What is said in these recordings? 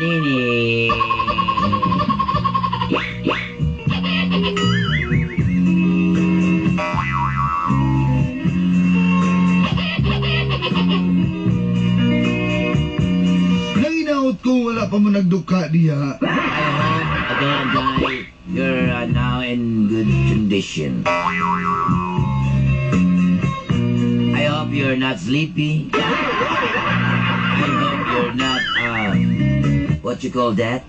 Nini. Nanginaot ko wala pa mo nagduka diha. I hope, Adonai, you're now in good condition. I hope you're not sleepy. I hope you're not, what you call that?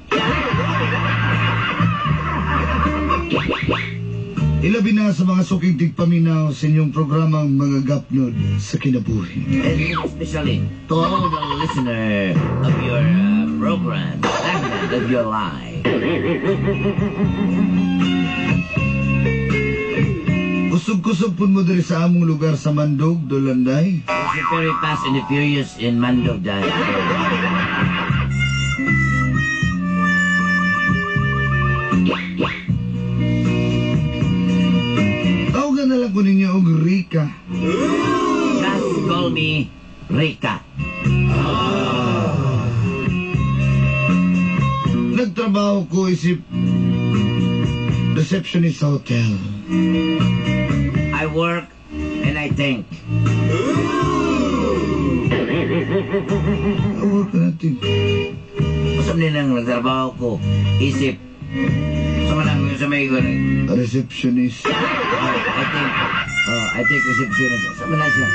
Ilabi na sa mga suking tigpaminaw sa inyong programang mga gapnod sa kinabuhi. And especially to all the listener of your program, segment of your life. Kusog-kusog pun mo diri sa among lugar sa Mandog, Dolanday. It's very fast and the furious in Mandog dahil. Tawagan na lang ko ninyo og Rika. Just call me Rika. Nagtrabaho ko isip receptionist sa hotel. I work and I think. Work natin. Masam din ang nagtrabaho ko. Isip. Sama lang sa may gano'n. Receptionist. I think receptionist. Sama na siya.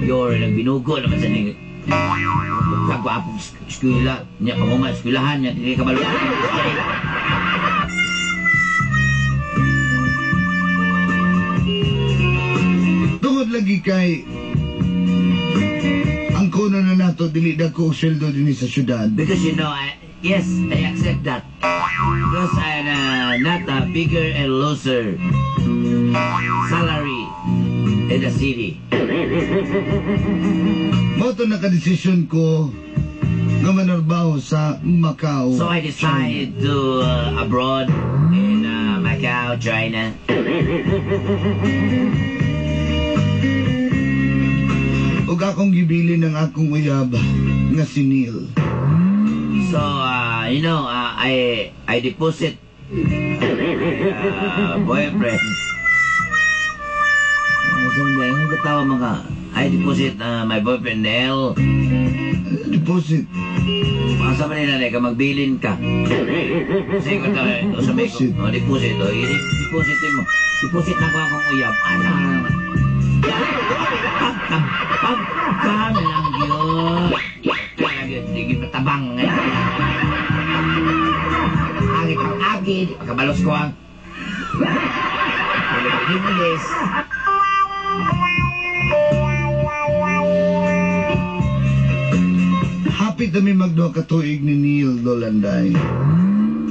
You're nagbinugo naman sa ning kagwapong eskwela. Niya pamuma eskwelahan niya. Hindi ka maluwa. Tungod lagi kay ang kuno na nato dili dako og sweldo dinhi sa syudad. Because you know, yes, I accept that. Because I'm not a bigger and loser salary in the city. Mao to nakadesisyon ko nga manarbaho sa Macau. So I decided to abroad in Macau, China. Ug akong gibilin ng akong uyab nga si Neil. So you know, I deposit boyfriend. Sandali, ang katawa mga. I deposit my boyfriend Nel. Deposit. Asa ba nila ka magbilin ka? Kasi ko tayo, sa may ko, deposit, deposit mo. Deposit na ko akong uyab. Ano naman? Pagkam lang yun. Kaya yun, hindi patabang ngayon. Agit ang agit, pagkabalos ko ang. Bilis. Happy kami magduha ka tuig ni Neil Dolanday.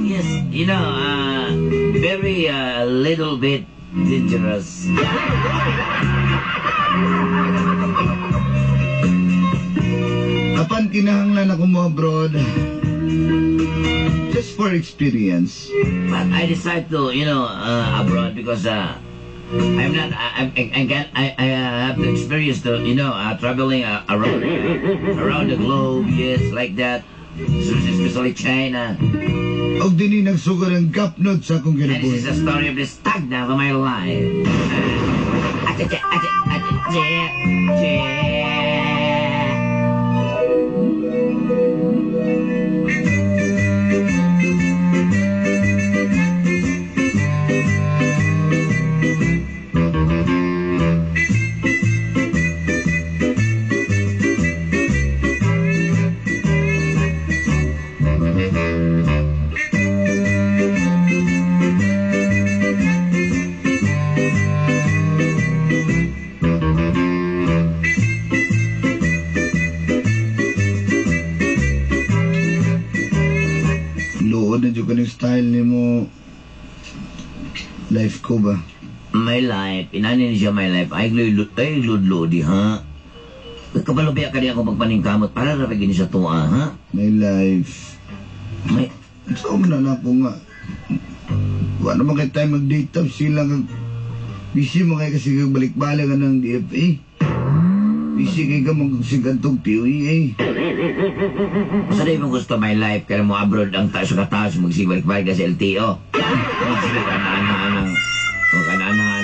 Yes, you know, very little bit dangerous. Apan kinahanglan ako mo abroad. Just for experience. But I decided to, you know, abroad because I'm not. I have the experience to, you know, traveling around the globe. Yes, like that. Especially China. Og dinhi nagsugar ang gapnod sa akong And this kinabuhi. is the story of the stagna of my life. Luod na dyan ka ng style ni mo. Life ko ba? My life, inanin siya my life. Ay ludlodi, ha? Kabalubya ka niya ako magpaningkamot para rapagin siya tuwa, ha? My life. May, So, na ko nga. Wala naman kayo tayo mag-date up. Sila kag busy mo kayo kasi balik-balik ka ng DFA. Busy kay ka magsigantong POE. Sa rin mo gusto my life, kaya mo abroad ang taas sa kataas, magsibalik-balik ka sa LTO. Magsibalik ka na-anaan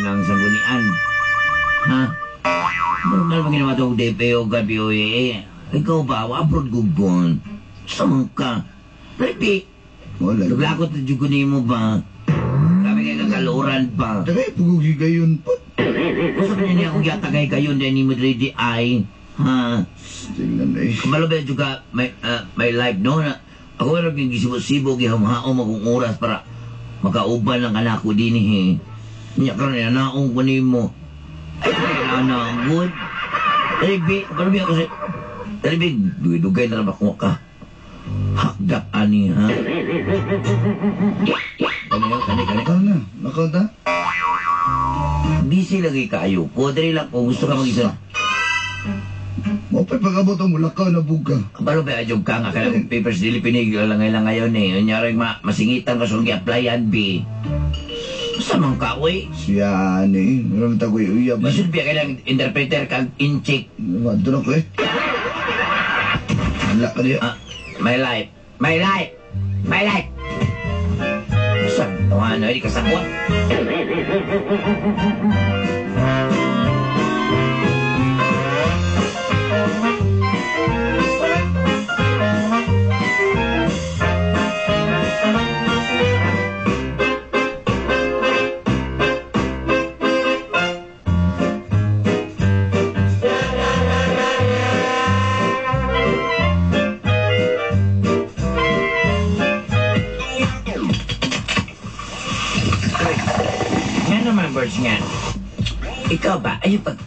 ng sanggunian. Ha? Normal mo ginawa itong DPO ka POE. Ikaw ba, abroad gugon. Samang ka. Tapi, Wala. naglakot na dyan mo ba? Sabi kayo kakaluran pa. Tagay, pugugi kayon po. Gusto ko niya akong yatagay kayo din ni Madrid ay. Ha? Tingnan na eh. Kumalo ba juga may life no na ako rin yung gisibot-sibog ihamhaom akong oras para makauban ng anak ko din eh. Niya ka rin anaong ko ni mo. Ay, anak, good. Talibi, parang ako sa... Talibi, dugay na naman ako ka. Hakdak ani ha. Kani. Ikaw na, nakauta? Busy lagi kayo. Kodre lang kung gusto ka mag-isa. Mapay pag-abot ang mulakaw na buka. Kabalo ba adyog ka nga kaya kung papers dili pinig lang ngayon eh. Nanyaring masingitan ka sa gi-applyan B. Basta mang kaoy. Siya eh. Meron tagoy uyab. Masin biya kailang interpreter kag in-check. Wadro na ko eh. Wala ka niya. My life. Saan? Tawahan na, hindi ka sakot. Birds nga. Ikaw ba? Ayun pag...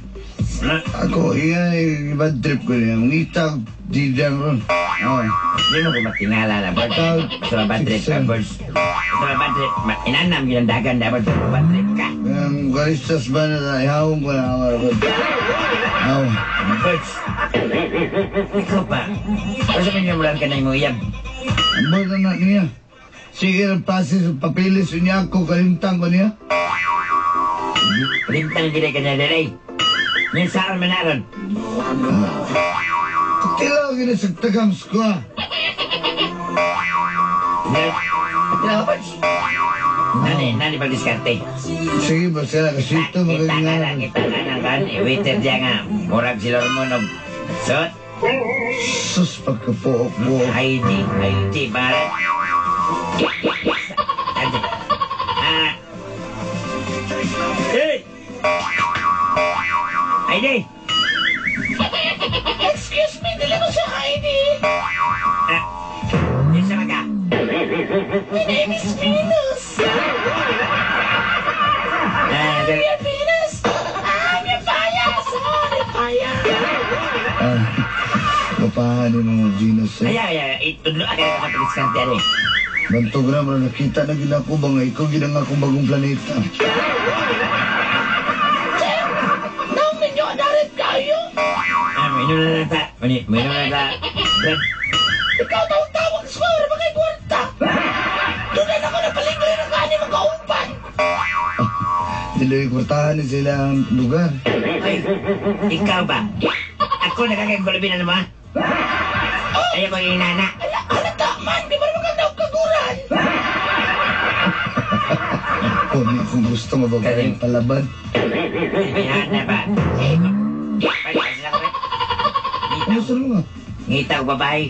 Ako, ibang trip ko niya. Ngitag, di dyan ron. Hindi mo ko matingala na birds. Basta na bad trip ka birds. Basta na bad trip. Inanam yun ang dagan na birds. Basta bad trip ka. Ang karistas ba na ihawang ko na ako. Birds. Ikaw ba? Basta mo niya mulan ka na yung uyab. Ang bata na niya. Sige ang pasis, papilis niya ako, kalimtang ko niya. Lintang gilay ka niya, Lelay. Ngayon saan manaron? Tilaw gina sa tagams ko ah. Nani pag-diskarte? Sige ba sila kasi ito magagangaran. Kita ka ng kan, waiter diya nga. Murag si Lormonog. Sot? Sus, pagkapook mo. Heidi, barat. Hey! Heidi! Excuse me, dili ko siya Heidi. Yes, sama ka. My name is Venus. I'm your Venus. I'm your bias. I'm your bias. Mapahanin mo Venus eh. Ay, itudlo ka na pag-diskarte ano eh. Bantogram na nakita na gina ko ba nga ikaw gina nga akong bagong planeta. Nang ninyo adarit kayo. Minum na lang ta. Minum na lang ta. Brad. Ikaw tawag sa mga ba kay kwarta. Doon na ako napalingoy ng kani magkaumpan. Diloy kwartahan ni sila ang lugar. Ay, ikaw ba? Ako nakakagulabin na naman. Ayaw ko yung inana. Halata man, di ba naman ka kaguran? Kung gusto mo ba kayong palaban? Inana ba? Ano sa nga? Ngita ko babae.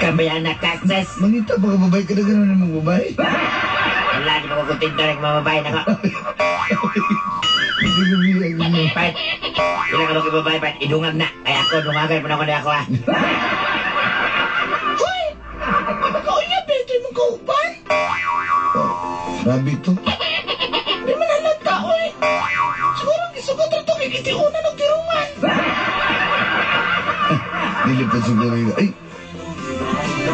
Kambayan na cactus. Mangita ba ka babae ka na gano'n ng mga babae? Wala, di ba ko kutinto ng mga babae na ko? Hindi lumiyag niyo. Pat, ilang ka ng babae, Pat, idungag na. Ay ako, dungagan pa na ako na ako ah. Hoy! Ikaw niya, pwede mo kaupan? Grabe ito. Di man halata, oy. Siguro gisugot rin ito kay gitiunan ng tirungan. Nilipad siguro yun. Ay!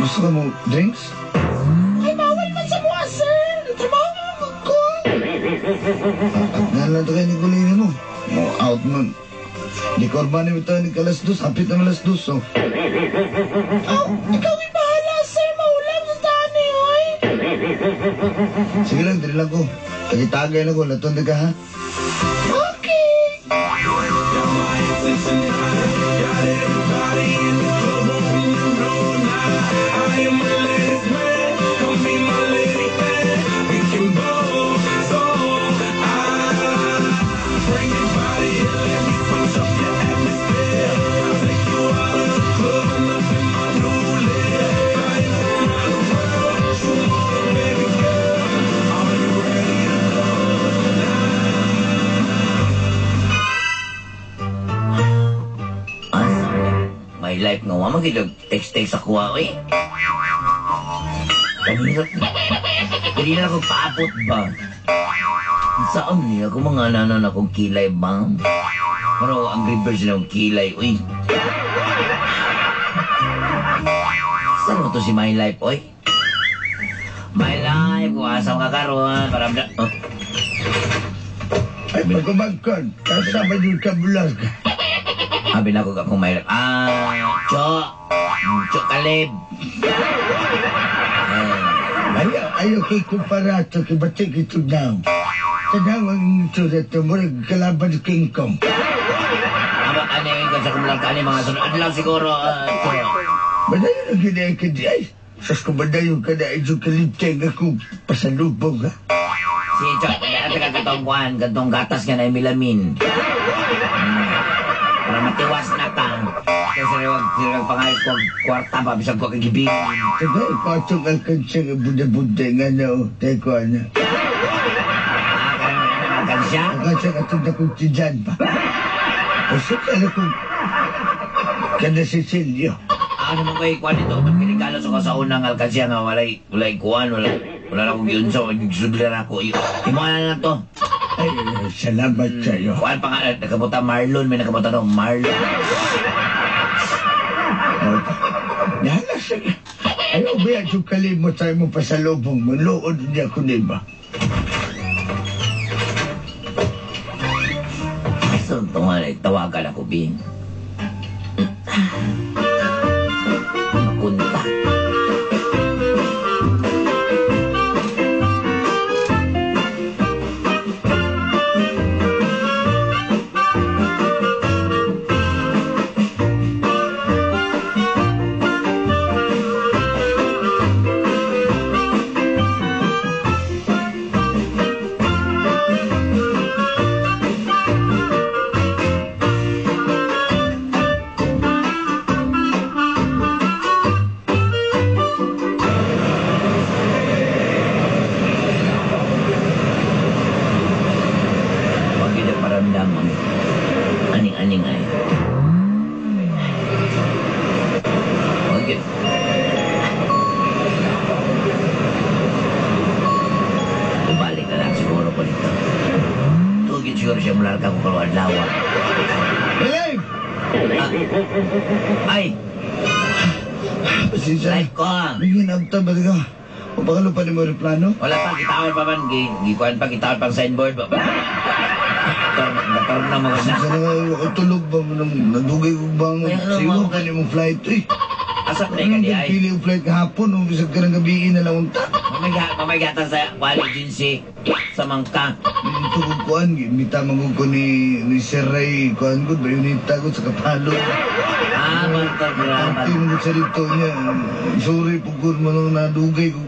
Gusto ka mo drinks? Ay, bawal man sa mga, sir. Trabaho mo ang ko. At nga lang ito kayo ni Kulina mo. Mo out man. Di ko arman yung ito ni kalas dos. Apit na malas dos. So. Oh, ikaw ay bahala, sir. Maulam sa tani, oy. Sige lang, dili lang ko. Tagitagay na ko. Laton ka ha? Okay. My life nga, wama gid text-text ako eh. Kanina ako paapot ba? Saan niya ako mga nanan akong kilay ba? Pero ang reverse ng kilay, uy. Saan mo to si My Life, oy? My Life, kuwasam ka karon para... Oh. Ay, pagkumagkon. Kasama yung kabulag. Sabi na ko kung My Life. Cho Kalib. Ayaw kay kumparato kay batik ito daw. Tanaw ang ito na ito mo kalaban ni King Kong. Aba ka na yung sa kumulang ka mga sunod lang siguro. Madayon ang ginay ka di ay. Sas ko madayon ka na ito kalibteng ako pasalubong ha. Si Cho, dati ka katong gatas nga na imilamin. Para matiwas na ka. Kasi sila pangayos ko kwarta pa bisag ko kagibig. Tagay, patong alkansya nga buda-buda nga na o. Tayo ko ano. Alkansya? Alkansya nga itong nakong tidyan pa. Kasi kala ko kada Cecilio. Ano mo kayo kuhan ito? Pagpiligalo sa ko sa unang alkansya nga walay kuhan, wala na akong yun sa nagsudlan ako. Imuha na to. Ay, salamat sa'yo. Kuhan pa nga, nakabuta Marlon, may nakabuta no, Marlon. Nahala siya. Ayaw ba yan yung kalimot sa'yo mo pasalubong mo? Lood niya ko ba? So, tawagan ako, Bing. Makunta. Aning-aning ay. Okay. Bumalik na lang siguro ko dito. Tugin siguro siya mula ka kung kaluan lawa. Hey! Ay! Pasensya. Life ko! Bigyan abta ba ka? O baka lupa ni mo rin plano? Wala pa, kitawan pa man. Gikuan pa, kitawan pang signboard pa. Nakaroon na mga na. Pasensya na nga, ako tulog ba mo nang nadugay ko bang siyo ka ni mong flight eh. Asap na yung kadi ay. Pili yung flight kahapon, o bisag ka ng gabiin na lang unta. Mamagatan sa wali agency sa mangka. Ito ko kuhan, imita magod ko ni Sir Ray, kuhan ko, bayunita ko sa kapalo. Mantap grabe. Pati mo sa rito niya, sorry po ko manong nadugay ko.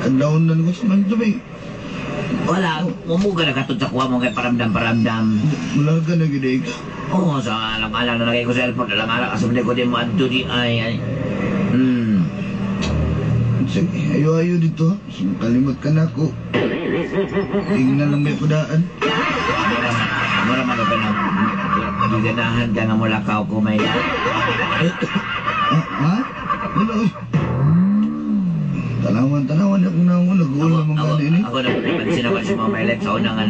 Kandahunan ko sa manito ba eh. Wala, mumuga na katod sa kuha mo kay paramdam-paramdam. Wala ka na giday ka. Oo, sa alang-alang na lagay ko sa airport, alang-alang kasabay ko din mo adto di ay. Sige, ayo-ayo dito. Kalimot ka na ako. Tingnan lang may kudaan. Mura man ka na giganahan ka nga mula ka ko may Ha? Wala eh. Tanawan ako na ako. Nag-ulam ang gani ini. Ako napansin ako sa mga may life sa unangan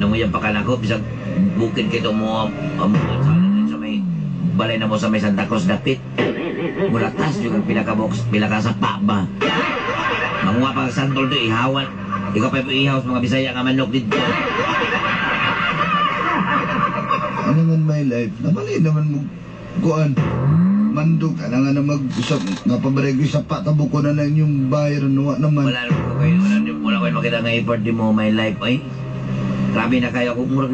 nanguyab pa ka na ako. Bisag bukid kito mo sa may balay na mo sa may Santa Cruz dapit. Mulatas juga pinaka-box, pinaka-sapa ba. Manguha pa sa santol doon, ihawan. Ikaw pa yung ihaw sa mga Bisaya nga manok dito. Ano man my life? Namali naman mo kuan. Mandog ka na nga na mag-usap. Napabarego yung sapa, tabuko na lang yung bayar. Nuwa naman. Wala ko makita nga effort di mo my life, ay. Grabe na kayo ako, murag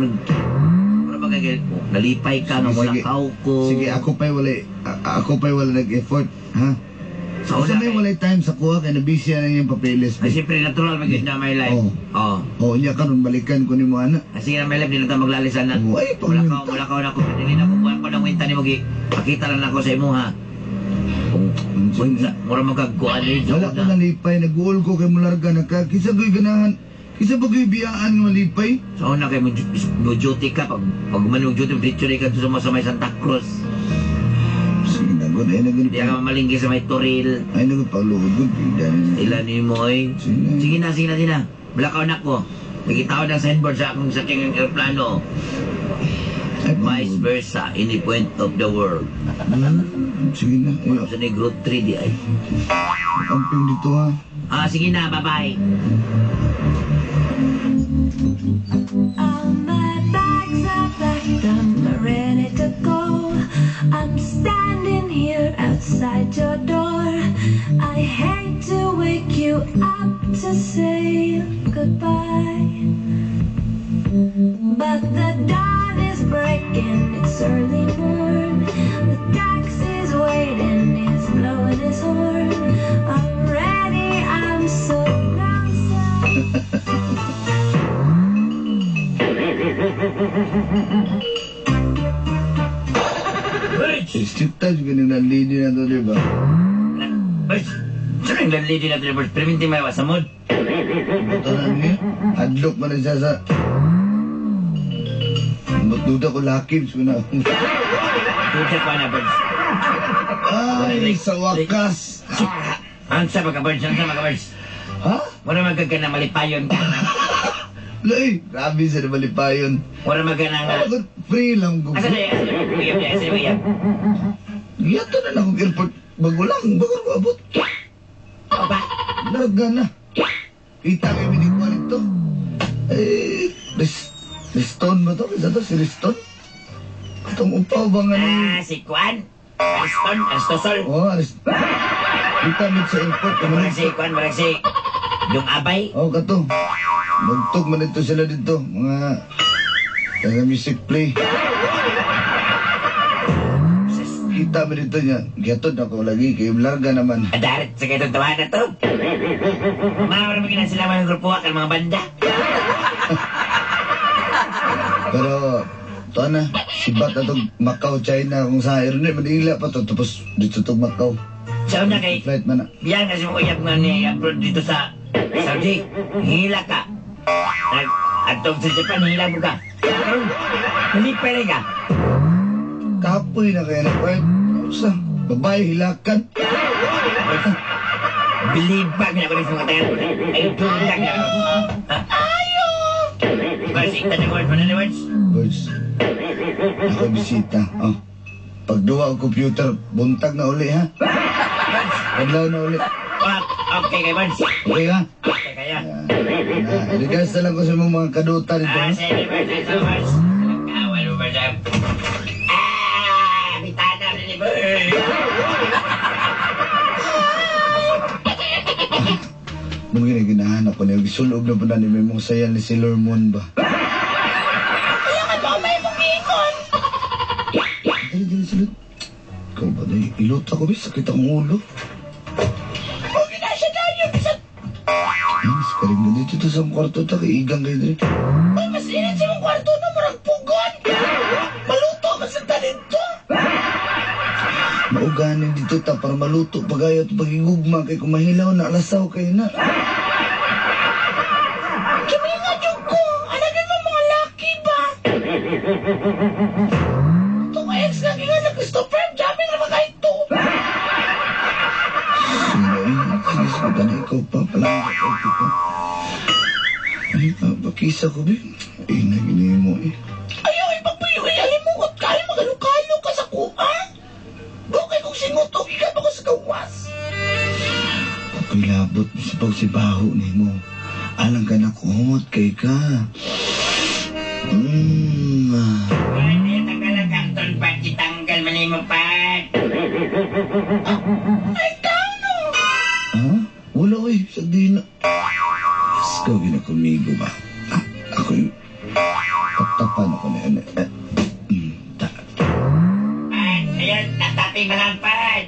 ba kayo, nalipay ka nga mula kao ko. Sige, ako pa'y wala nag-effort, ha? Sa Sa una may walay time sa kuha kay nabisi na yung papeles. Ay, siyempre, natural mag na my life. Oo. Oo. Oo, niya karon balikan ko ni mo ana. Sige na, my life, di na tayo maglalisan na. Oo, ay, pangminta. Mulakaw na ako. Dili na ako, buwan ko ng winta ni Mugi. Pakita lang ako sa imo, ha? Kung mura magkagkuhan rin sa Wala ko una. nalipay, nag-uol ko kay mularga na ka. Kisa ko'y ganahan. Kisa ba ko'y biyaan nga malipay? Sa una kay mo duty ka. Pag manong duty, dito rin ka sa may Santa Cruz. Sige na, good. Ay, nagano Di ka mamalinggi sa may Toril. Ay, nagpagluhod. Good, pida na. Ila ni mo, eh. Sige na, Tina. Mulakaw na ko. Nagitaw ng signboard sa akong saking aeroplano. Ay, Vice versa, any point of the world. Sige na. Ay, Sa Negro 3D ay. amping dito ha. Sige na, bye-bye. All my bags are packed, I'm ready to go. I'm standing here outside your door. I hate to wake you up to say goodbye, but the dawn is breaking, it's early morn. The taxi's waiting, he's blowing his horn. I'm ready, I'm so lonesome. Stricta juga ng nalidi na to, di ba? Bers, saan ang lalidi natin, Bers? Perminti may wasamod. Ito na niya. Adlok man na siya sa... Magduda ko lakib. So na. Tuja ko na, Bers. Ay, sa wakas. Ang sa mga Bers, Ha? Wala magaga na malipayon ka. Lay, grabe sa nabalipayon. Wala magaga nga. Ako, free lang ko. Asa na, uyab. Yato na lang akong airport. Bago lang, bago ko abot. Aba, Naga na. Kita kayo binikuha nito. Eh, Riston ba to? Isa to, si Riston? Itong upaw ba nga na? si Kwan. Aristosol. Oh, Riston. Kita mit sa airport. Marag si Kwan, marag si yung abay. Oh, kato. Nagtog man ito sila dito. Mga... Taga music play. Kita mo dito niya. Gatod ako lagi. Kayo larga naman. Adarit sa kaitong tawa na to. Mawala mo sila mga grupo ka mga banda. Pero... Ito na. Sibat na itong Macau, China. Kung sa Aeronet, Manila pa to. Tapos dito itong Macau. Sa una kay, Flight man na. biyan kasi mo uyab nga ni abroad dito sa Saudi. Hila ka. Atong sa Japan, hila mo ka. Hindi pwede ka. Kapoy na kaya na Flight. Sa babae hilakan. Bilibag na ako rin sa mga tayo. Ay, tulag na ako. Ayo! Kasi, tatagawin pa na ni Words. Birds. Ako bisita. Oh. Pagduwa ang computer, buntag na uli ha. Adlaw na uli. Okay kay Words. Okay ha? Okay kaya. Regards na lang ko sa mga kaduta nito. ha? Sige, Words. Words. Kawan mo ba siya? Bitana rin ni Words. Mungkin ginahanap ko na yung sulog na pa na ni Memong Sayan ni Sailor Moon ba? Kaya nga ba may bumikon? Dali, sulog. Ikaw ba na ilot ako, bis? Sakit ang ulo. Huwag na siya tayo, bisan. Mas karing na dito to sa kwarto ta, kay igang kayo dito. Ay, mas init sa mong kwarto na marang pugon. Maluto ka sa talento. Mauganin dito ta para maluto pagayot pagigugma kay kumahilaw na alasaw kayo na. Sabi nga, Diyog ko. Anagin mo mga laki ba? Itong ex lagi nga na Christopher. Dami na mga ito. Sige, sige na ikaw pa. Palangit ako pa. Ay, bakisa ko, be. Ay, naginin mo eh. Ayaw, ipagpuyuhi. Alimungot ka. Ay, magalukalo ka sa kuha. Bukay kong singutok. Ikan ako sa gawas. Ako'y labot sa pagsibaho ni mo. Alang ka na kumot kay ka. Pwede, tanggalan ka doon, Pat. Itanggal mali mo, Pat. Ay, tano. Ha? Wala ko eh. Sagdi na. Mas gawin na kumigo ba? Ako'y tatapan ako na yan. Pat, ayan, tataping mga Pat.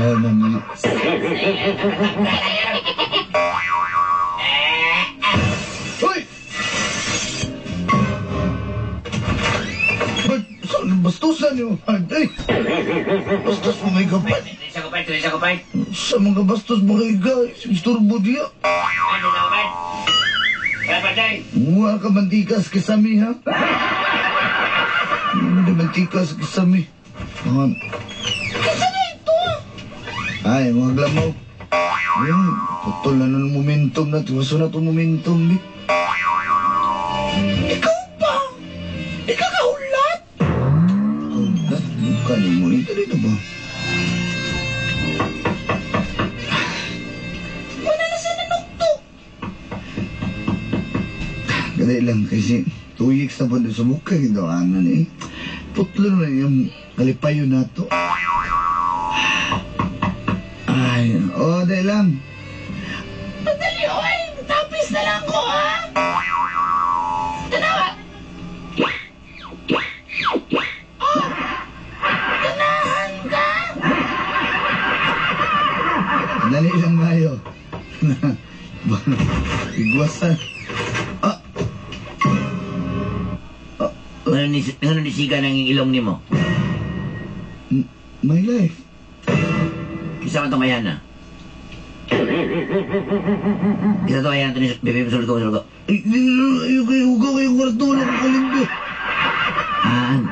Mami. Hoy! Ba't saan ang bastusan niyo? Ay! Bastos mo may kapal. Tulis ako, Part. Sa mga bastos mga iga, isturbo diya. Ano na, Part? Kaya, Partay? Muha ka mantikas kisami, ha? Hindi mantikas kisami. Kasi na ito. Ay, mga glamaw. Ayun, putol na ng momentum na. Tiwaso na itong momentum, di. Ikaw ba? Di ka kahulat? Oh, mukha ni mo. Ito dito ba? Wala na sa nanuktok. Ganay lang kasi 2 weeks na po doon sa mukha. Gindoanan eh. Putlo na yung kalipayo na to. Ay, dahil lang. Madali, oy. Tapis na lang ko, ha? Tanawa. Oh, tanahan ka. Dali lang mayo. Igwasan. Ano ni siga ng ilong ni mo? My life. Kisa man itong mayan na. Kisa ito mayan ito ni bebe, sulod ko. Ay, ayoko kayo ugaw kayo kwarto. Wala ko kalimbo.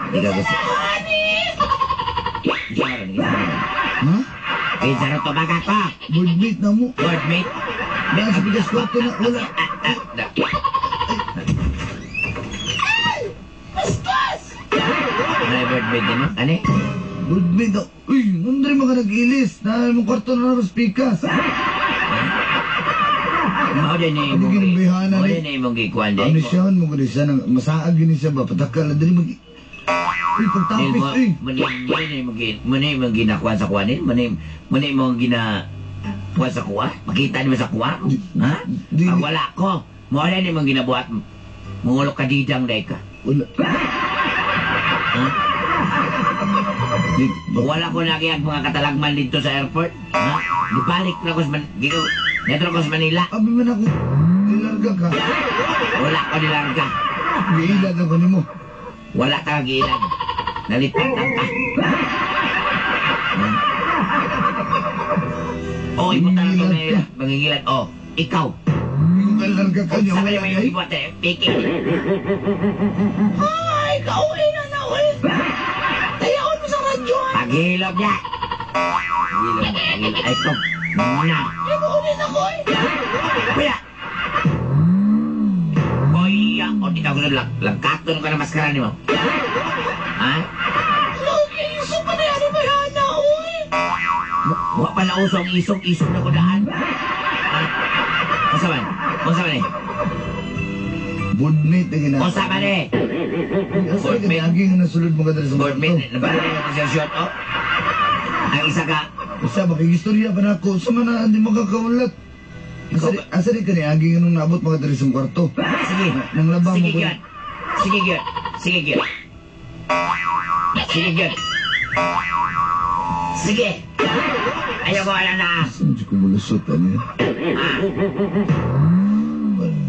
Di ka gusto. Ha? Kisa rin ito baga ko. Boardmate na mo. Board mate. Dahil sa bigas kwarto na wala. Ano yung board mate din mo? Ano eh? Boardmate na. Uy, nandari mga nag-ilis. Na yung kwarto na naros pikas. Mao din eh. Ano ginumbihanan Mao eh? din eh mong gikuan Ano din. siya? Ano siya? Masaag yun siya ba? Patakal. Dali mag... Uy, pagtapis. Uy. Muni mo ginakuha sa kuha din? Muni mo ginakuha sa kuha? Makita niyo sa kuha? Ha? Di- Pag wala ko, mao din eh mong ginabuhat. Mungulok ka didang day ka. Wala. Ha? Di, Wala ko lagi ang mga katalagman dito sa airport. Ha? Dibalik na ko sa Metro ko sa Manila. Abi man ako. Nilarga ka. Wala ko nilarga. Giilag ako ni mo. Wala ka gilan. Nalipat ka. Oh, ibutan ko na mangingilan. Oh, ikaw. Yung kalarga ka niya. Sa Wala kanya may ay. ibuat eh. Piking. Ay, kauwi na, uy. Tayaon mo sa radyo, ha? Paghilog niya. Paghilog. Ay, ito. Muna. Inuunin ako, eh. Kuya. Kuya. O, di ka gusto langkaton ka na maskara ni mo. Ha? Lagi, iso pa na yan, bayana, uy. Wa pa na usong isog na kudaan. Ha? Masa man? Eh? Boardmate na ginagawa. Masa man eh? Asa ka naging nasulod mo ka dali sa Board kwarto. mate, nabalik ko siya short, oh. Ang isa ka, Isa, makigistorya pa na ako. Sa mana, hindi makakaulat. Asa rin ka ni aging anong naabot mga dali sa kwarto. sige. Nang labang Sige, mo ko. Gyud. Sige, Gyud. Sige, Gyud. Sige, Gyud. Sige. Ayaw ko alam na. Saan di ko mulusot niya? Ah.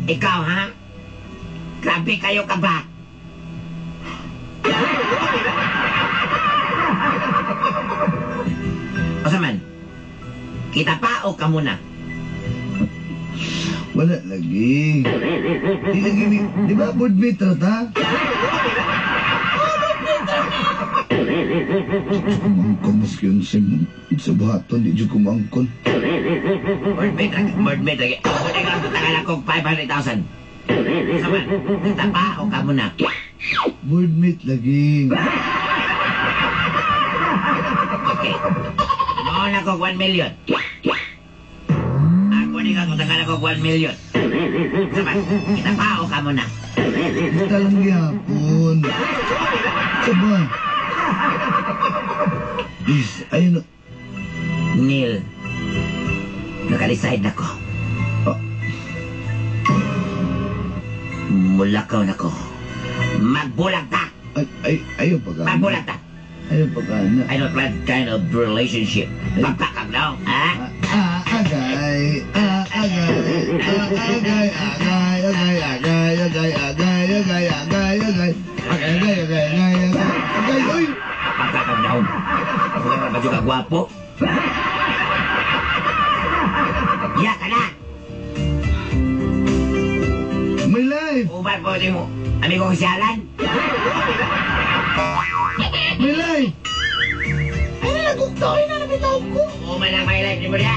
Ikaw, ha? Grabe kayo ka ba? O saman, kita pa o ka muna? Wala lagi. Di lagi ni... Di ba boardmate na ta? Kumangkon maski yun sa buhaton. Di dyan kumangkon. Board mate lagi. Ako na nga, tangan akong 500,000. Saman, kita pa o ka muna? Boardmate lagi. Okay. Noon ako 1 million. Ako na nga, tangan ako 1 million. Saman, kita pa o ka muna? Kita lang gihapon. Saba. Is, ayun na. Neil, nakadecide na ko. Ah, Mulakaw na ko. Magbulag ta! ayaw pa ka. Magbulag ta! Ayaw pagkana. I don't like kind of relationship. Pakakag daw, ha? Agay, agay, agay, agay, agay, agay, agay, agay, agay, agay, agay, agay, agay, agay, uy! Pakakag daw. Wala ba juga gwapo? Ya ka na! My life! Ubat po din mo. Amigo ko siyalan. My life! Ay, nagugtoy na nabitaw ko. Uman ang my life ni mo niya.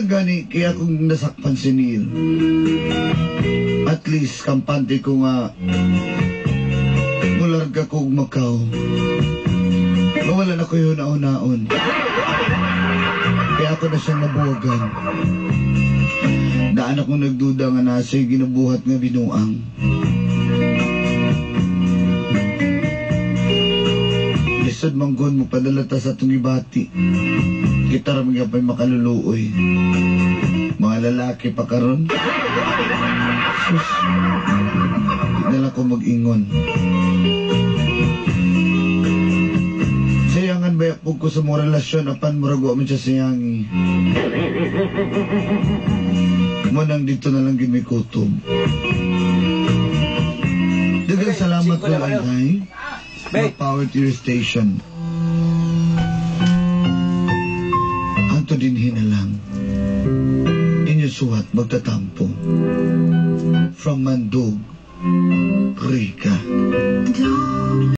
Gani, kaya kung nasakpan si Neil, at least kampante ko nga mularga kong Macau. Nawalan ako yun naon-naon. Kaya ako na siyang nabuwagan. Daan akong nagduda nga nasa ginabuhat nga binuang. Lisod manggon mo padalata sa itong ibati. Kita rin nga pa'y makaluluoy. Mga lalaki pa karon. Sus, di na ko mag-ingon. Sayangan ba yapog ko sa mga relasyon apan murago man siya sayangi. Manang dito na lang gimikutob. Dagang salamat ko Anday. Power to your station. Anto din hinalang. Inyo suwat magtatampo. From Mandog, Rica.